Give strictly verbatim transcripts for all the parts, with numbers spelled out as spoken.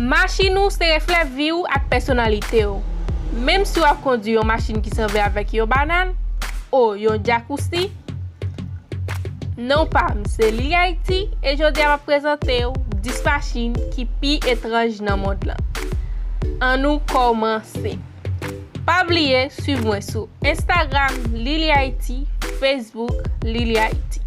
Machin ou se reflè vi w ak pèsonalite w. Menm si w ap kondui yon machin ki sanble avèk yon banann, o yon djakousi, non pa m se Lily Haiti e jodi a m ap prezante w dis machin ki pi etranj nan mond lan. Ann nou kòmanse! Pa bliye swiv mwen sou Instagram Lily Haiti, Facebook Lily Haiti.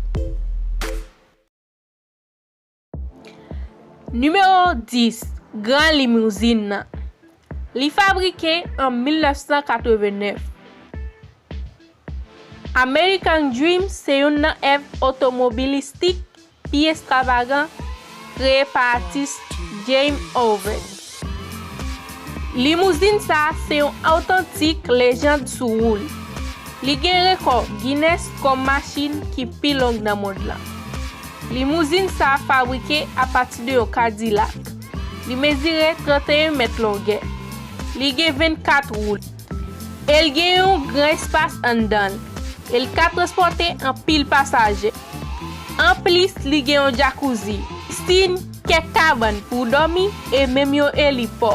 Nimewo dis, Gran Limouzin nan. Li fabrike an mil nèf san katreven nèf. American Dream se youn nan èv otomobilistik pi estwavagan kreye pa atis Jamie Ovens. Limouzin sa a se yon otantik lejand sou woul. Li gen rekò Guinness kòm machin ki pi long nan mond lan. Limouzin sa a fabrike apati de yon Cadillac. Li mezire tranteyen mèt longè. Li gen vennkat woul. E l gen yon gran espas anndan l. E l ka transpòte anpil pasaje. Anplis, li gen yon djakouzi, pisin, kèk kabann pou w dòmi e menm yon elipò.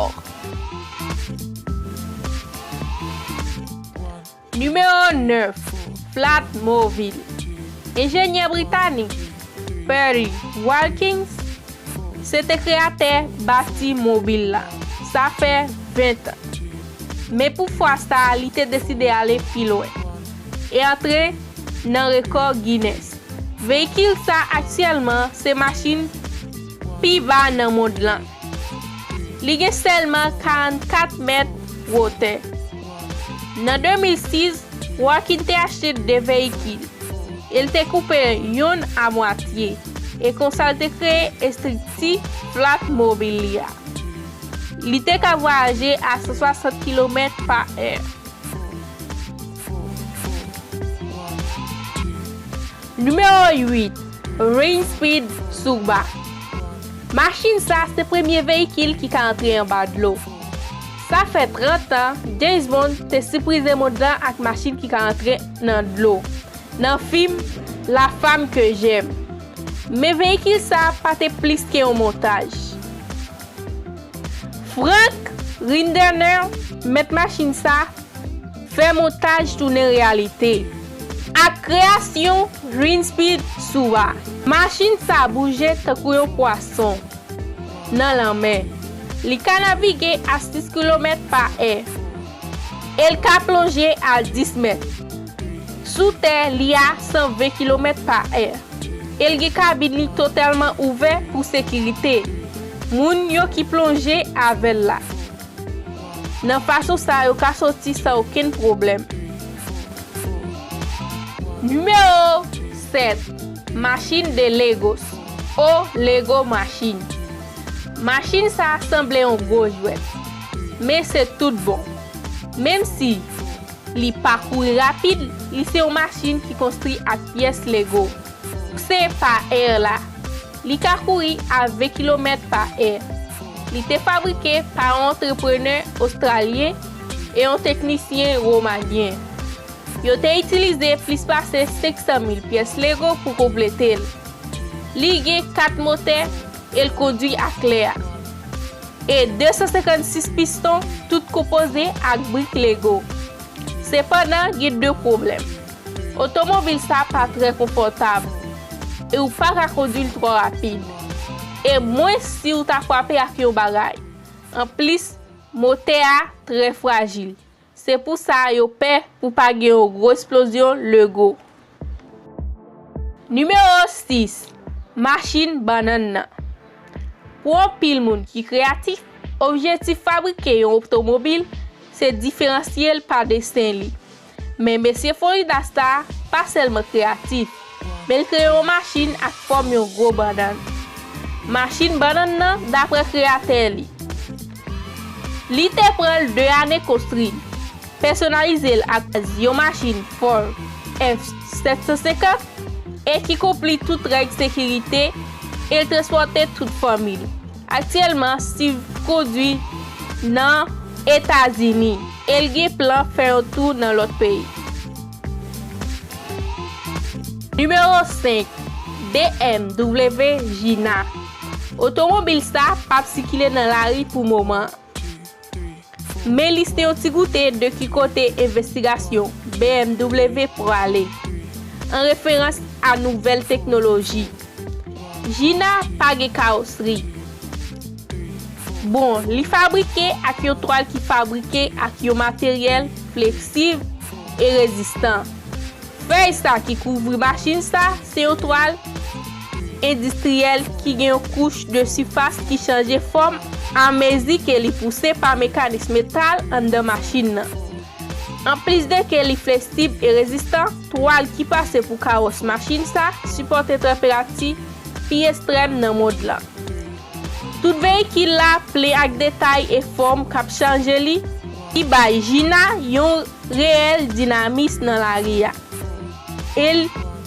Nimewo nèf, Flatmobile. Enjenyè britanik Peary Wilkins se te kreyatè Batmobile la, sa fè ven tan. Men pou fwa sa a, li te deside ale pi lwen e antre nan rekò Guinness. Veyikil sa a aktyèlman se machin pi ba nan mond lan. Li gen sèlman karannkat mèt wotè. Nan de mil sis, Wilkins te achte de veyikil. E l te koupe youn a mwatye, e konsa l te kreye estrikti Flatmobile li a. Li te ka vwayaje a san swasant kilomèt pa è. Nimewo uit, Wind Speed Suba. Machin sa se premye veyikil ki ka antre anba dlo. Sa fè trant an, James Bond te siprize mond lan ak machin ki ka antre nan dlo, nan fim La Femme que j'aime. Men veyikil sa pa te plis ke yon montaj. Frank Rinderknecht, mèt machin sa, fè montaj tounen reyalite ak kreyasyon Wind Speed Suba. Machin sa bouje tankou yon pwason nan lanmè. Li ka navige a sis kilomèt pa è. E l ka plonje a dis mèt. Sou tè, li a san ven kilomèt pa è. E l gen kabin li totalman ouvè pou sekirite moun yo ki plonje avè l la. Nan fason sa, yo ka soti san okenn pwoblèm. Nimewo sèt, Machin de Legos, o Lego Machin. Machin sa a sanble yon gwo jwèt, men se tout bon. Menm si li pa kouri rapid, li se yon machin ki konstwi ak pyès Lego. Se pa è la. Li ka kouri a ven kilomèt pa è. Li te fabrike pa yon antreprenè ostralyen e yon teknisyen womanyen. Yo te itilize plis pase senk san mil pyès Lego pou konplete l. Li gen kat motè e l kondui ak lè a. E de san senkannsis piston, tout konpoze ak brik Lego. Sepandan, gen de pwoblèm. Otomobil sa pa trè konfòtab e ou pa ka kondui l twò rapid, e mwens si ou ta frape ak yon bagay. Anplis, motè a trè frajil. Se pou sa yo pè pou pa gen yon gwo eksplozyon Lego. Nimewo sis, Machin bannann nan. Pou anpil moun ki kreyatif, objektif fabrike yon otomobil se diferansye l pa desen li. Men mesye Florida sa pa sèlman kreyatif, men l kreye yon machin ak fòm yon gwo bannann. Machin bannann nan, dapre kreyatè li, li te pran l de ane konstwi l, pèsonalize l ak baz yon machin Ford F sèt san senkant e ki konpli tout règ sekirite e l transpòte tout fanmi l. Aktyèlman, Steve kondui nan Etazini e l gen plan fè yon tou nan lòt peyi. Nimewo senk, B M W Jina. Otomobil sa p ap sikile nan lari pou moman an. Men li se yon ti goute de ki kote envestigasyon B M W prale, an referans a nouvèl teknoloji. Jina pa gen kawosri. Bon, li fabrike ak yon twal ki fabrike ak yon materyèl fleksib e rezistan. Fèy sa ki kouvri machin sa se yon twal endistriyèl ki gen yon kouch de sifas ki chanje fòm amezi ke li pouse pa mekanis metal anndan machin nan. Anplis de ke li fleksib e rezistan, twal ki panse pou kawòs machin sa sipòte tanperati pi ekstrèm nan mond lan. Tout veyikil la plen ak detay e fòm k ap chanje li, ki bay Jina yon reyèl dinamis nan lari a. E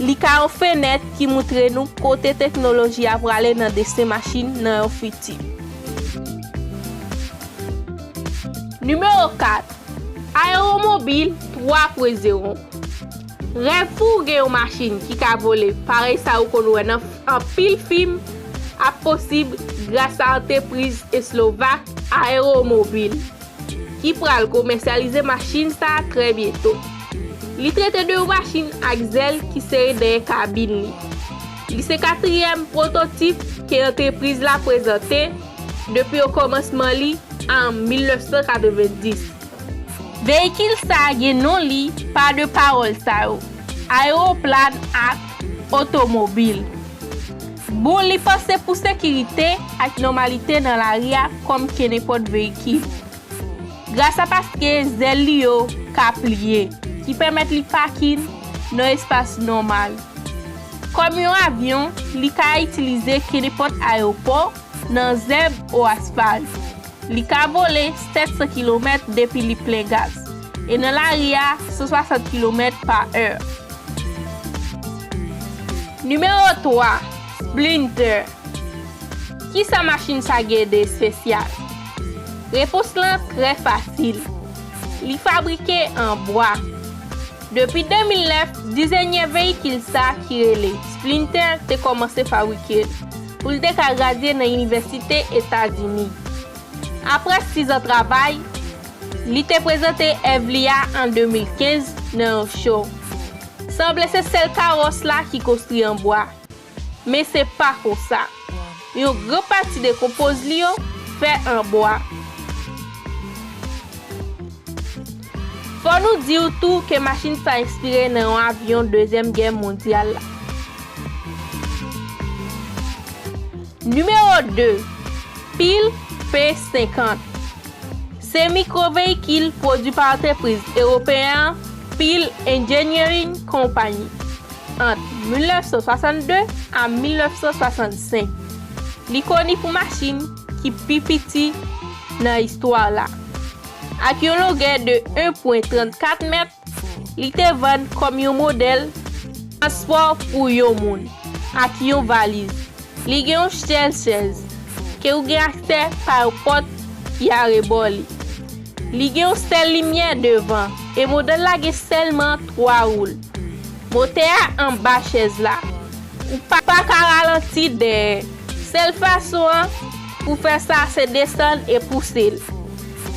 li ka yon fenèt ki moutre nou kote teknoloji a prale nan desen machin nan yon fiti. Nimewo kat, Aeromobil twa pwen zewo. Rèv pou w gen yon machin ki ka vole parèy sa ou konn wè nan anpil fim ap posib gras a antrepriz eslovak Aeromobil, ki pral komèsyalize machin sa a trè byento. Li trete de yon machin ak zèl ki sere dèyè kabin li. Li se katriyèm pwototip ke antrepriz la prezante depi okòmansman li an mil nèf san katrevenndis. Veyikil sa a gen non li pa de pawòl sa yo: aewoplan ak otomobil. Bon, li panse pou sekirite ak nòmalite nan lari a kòm kenenpòt veyikil. Gras a paske zèl li yo ka pliye, ki pèmèt li pakin nan espas nòmal. Kòm yon avyon, li ka itilize kenenpòt ayewopò, nan zèb o asfalt. Li ka vole sèt san kilomèt depi li plen gaz, e nan lari a san swasant kilomèt pa è. Nimewo twa, Sprinter. Kisa machin sa gen de espesyal? Repons lan trè fasil. Li fabrike an bwa. Depi de mil nèf, dizenyè veyikil sa ki rele Sprinter te kòmanse fabrike l pou l te ka gradye nan inivèsite Etazini. Apre sizan travay, li te prezante èv li a an de mil kenz nan yon show. Sanble se sèl kawòs la ki konstwi an bwa. Men se pa konsa. Yon gran pati de konpoz li yo fè an bwa. Fò nou di w tou ke machin sa enspire nan yon avyon Dezyèm Gè Mondyal la. Nimewo de, Pil P senkant. Se mikwo veyikil pwodui pa antrepriz ewopeyen an Pil Engineering Company ant mil nèf san swasannde a mil nèf san swasannsenk. Li koni pou machin ki pi piti nan istwa la. Ak yon longè de en pwen trannkat mèt, li te vann kòm yon modèl transpò pou yon moun ak yon valiz. Li gen yon sèl chèz ke ou gen aksè pa yon pòt ki arebò li. Li gen yon sèl limyè devan e modèl la gen sèlman twa woul. Motè a anba chèz la. Ou pa, pa ka ralanti dèyè. Sèl fason an pou fè sa se desann e pouse l.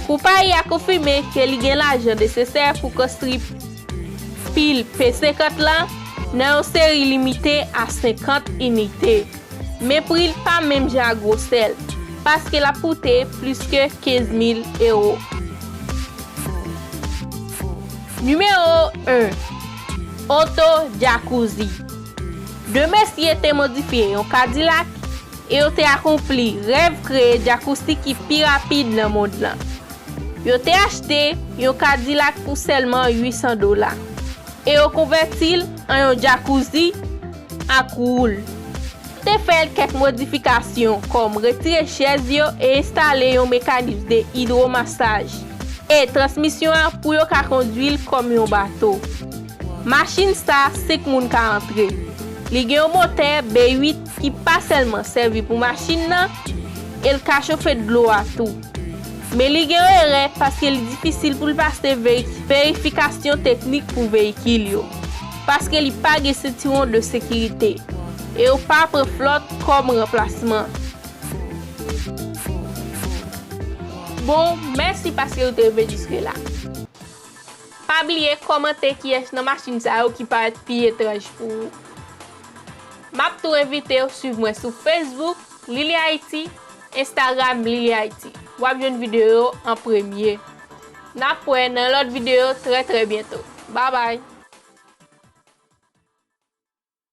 Konpayi a konfime ke li gen lajan nesesè pou konstwi pil P senkant lan nan yon seri limite a senkant inite. Men pri l pa menm jan ak gwosè l, paske l ap koute plis ke kenz mil ewo. Nimewo en, Oto Jacuzzi. De mesye te modifye yon Kadilak e yo te akonpli rèv kreye jacuzzi ki pi rapid nan mond lan. Yo te achte yon Kadilak pou sèlman uit san dola e yo konvèti l an yon jacuzzi ak woul. Yo te fè l kèk modifikasyon, kòm retire chèz yo e enstale yon mekanis de idwomasaj e transmisyon an pou yo ka kondwi l kòm yon bato. Machin sa, senk moun ka antre. Li gen yon motè B uit ki pa sèlman sèvi pou machin nan, e l ka chofe dlo a tou. Men li gen yon erè paske li difisil pou l pase veri-, verifikasyon teknik pou veyikil yo, paske li pa gen sentiwon de sekirite, e yo pa pran flòt kòm ranplasman. Bon, mèsi paske ou te rive jiske la. Pa bliye kòmante kiyès nan machin sa yo ki parèt pi etranj pou ou. M ap tou envite w swiv mwen sou Facebook, Lili Ayiti, Instagram, Lili Ayiti. W ap jwenn videyo yo an premye. N ap wè nan lòt videyo trè trè byento. Babay!